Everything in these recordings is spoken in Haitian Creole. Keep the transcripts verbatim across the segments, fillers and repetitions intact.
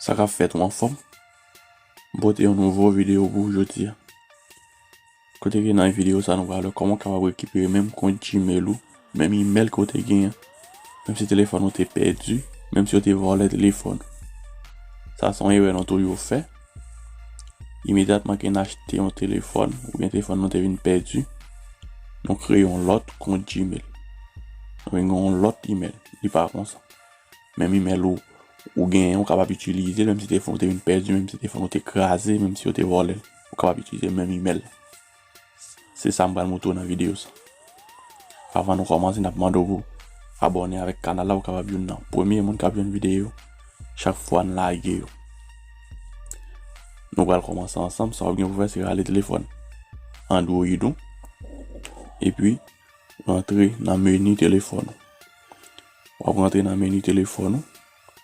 Sa k ap fèt, ou anfòm? M pote yon nouvo videyo pou ou jodi a. Kote ke nan videyo sa nou pral wè kòman w kapab rekipere menm kont Gmail ou, menm imèl ke w te genyen, menm si telefòn ou te pèdi, menm si yo te vòlè telefòn ou. Sa se yon erè nou toujou fè. Imedyatman ke n achte yon telefòn, oubyen telefòn nou te vin pèdi, nou kreye yon lòt kont Gmail. Nou vin gen yon lòt imèl. Li pa konsa. Menm imèl ou, ou genyen, ou kapab itilize l, menm si telefòn ou te vin pèdi, menm si telefòn ou te kraze, menm si yo te vòlè l, ou kapab itilize menm imèl. Se sa m pral montre w nan videyo sa. Avan nou kòmanse, n ap mande w pou abòne avèk kanal la, ou kapab youn nan premye moun k ap jwenn videyo chak fwa n lage yo. Nou pral kòmanse ansanm, sa w ap gen pou fè se rale telefòn Android ou, epi rantre nan meni telefòn ou. W ap rantre nan meni telefòn ou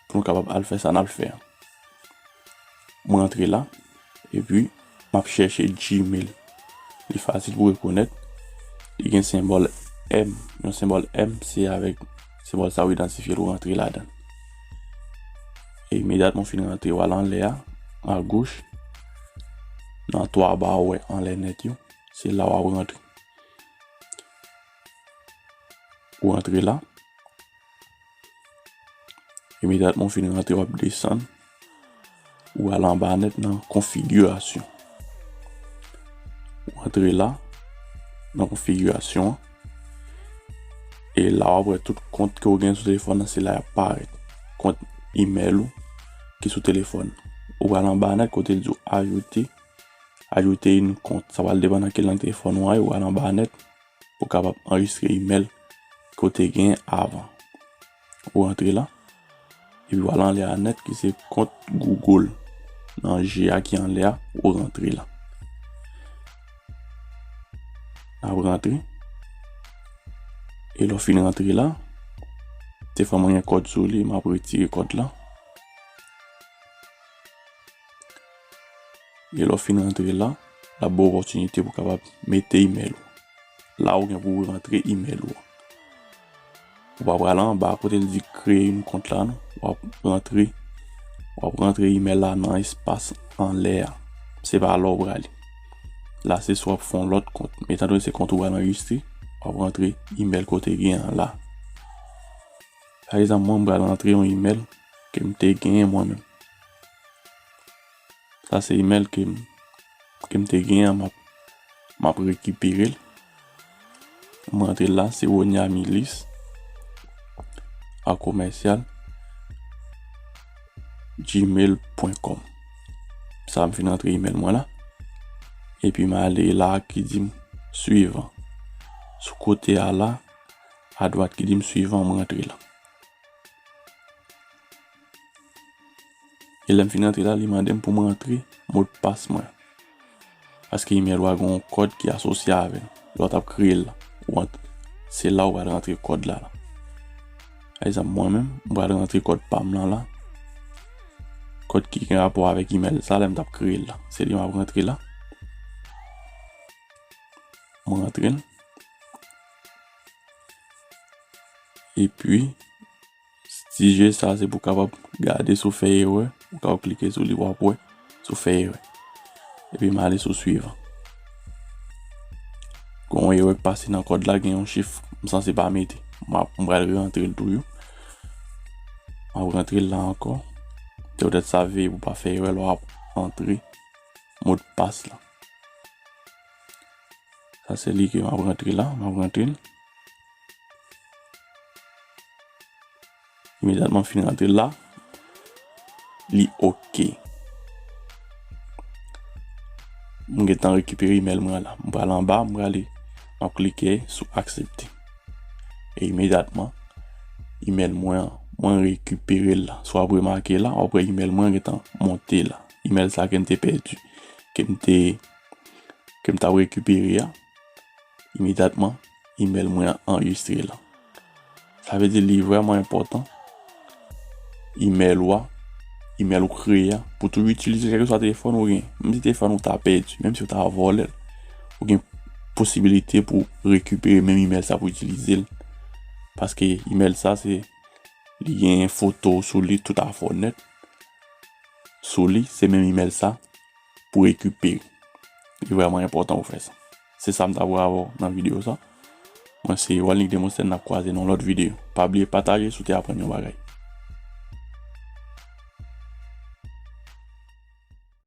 pou nou kapab al fè sa n al fè an. Mwen rantre la, epi m ap chèche Gmail. Li fasil pou rekonèt. Li gen senbòl M. Yon senbòl M, se avèk senbòl sa w idantifye l, ou rantre ladan l. E imedyatman w fin rantre, w al anlè a, agoch, nan twa ba w wè anlè nèt yo, se la w ap rantre. Ou rantre la. Imedyatman w fin rantre, w ap desann. Ou al anba nèt nan konfigirasyon. Ou rantre la, nan konfigirasyon an. E la w ap wè tout kont ke w gen sou telefòn nan, se la y ap parèt. Kont imèl ou ki sou telefòn. Ou al anba nèt kote l di w ajoute, ajoute yon kont. Sa pral depann nan ki lang telefòn ou an ye, ou al anba nèt. Ou kapab anrejistre imèl ke w te gen avan. Ou rantre la, epi w al anlè a nèt ki se kont Google. Nan G a ki anlè a, ou rantre la. N ap rantre. E lè w fin rantre la, te fè mwen gen kòd sou li, m ap retire kòd la. E lè w fin rantre la, l ap ba w opòtinite pou w kapab mete imèl ou. La ou gen pou w rantre imèl ou an. Ou pa pral anba kote l di kreye yon kont la non. W ap rantre, w ap rantre imèl la nan espas anlè a. Se pa la w prale. La se swa w ap fè yon lòt kont. Men etan done se kont ou pral anrejistre, w ap rantre imèl ke w te gen an la. Pa egzanp, mwen, m pral rantre yon imèl ke m te genyen mwen menm. Sa se imèl ke m, ke m te genyen an, m ap, m ap rekipere l. M rantre l la, se Ronia Milis a komèsyal gmail pwen kòm. Sa m fin rantre imèl mwen la. Epi m ale la ki di m suivan. Sou kote a la, adwat ki di m suivan, m rantre la. E lè m fin rantre la, li mande m pou m rantre modpas mwen. Paske imèl ou a gen yon kòd ki asosye avè l. Lè w t ap kreye l la, ou ant-, se la ou pral rantre kòd la la. Pa egzanp, mwen menm, m pral rantre kòd pa m lan la. Kòd ki gen rapò avèk imèl sa lè m t ap kreye l la. Se li m ap rantre la. M rantre l. Epi, ti je sa se pou w kapab gade si w fè erè, ou kapab klike sou li, w ap wè si w fè erè. Epi m ale sou suivan. Gen yon erè k pase nan kòd la, gen yon chif m sanse pa mete. M ap, m pral rantre l toujou. M ap rantre l la ankò. Se poutèt sa, veye pou w pa fè erè lè w ap rantre modpas la. Sa se li ke m ap rantre la, m ap rantre l. Imedyatman m fin rantre l la, li oke. M gentan rekipere imèl mwen an la. M pral anba, m prale, m ap klike sou aksepte. E imedyatman, imèl mwen an, mwen rekipere l la. Si w ap remake la, w ap wè imèl mwen an gentan monte la. Imèl sa ke m te pèdi, ke m te, ke m t ap rekipere a. Imedyatman, imèl mwen an anrejistre la. Sa vle di li vrèman enpòtan, imèl ou a, imèl ou kreye a, pou toujou itilize l kèlkeswa telefòn ou gen. Menm si telefòn ou ta pèdi, menm si yo ta vòlè l, ou gen posibilite pou rekipere menm imèl sa pou itilize l. Paske imèl sa se, li gen foto w sou li toutafè nèt. sou li, se menm email sa pou rekipere. Li vrèman enpòtan ou fè sa. Se sa m ta pou avè w nan videyo sa. Mwen se Walnick Demosthène, n ap kwaze nan lòt videyo. Pa bliye pataje si w te aprann yon bagay.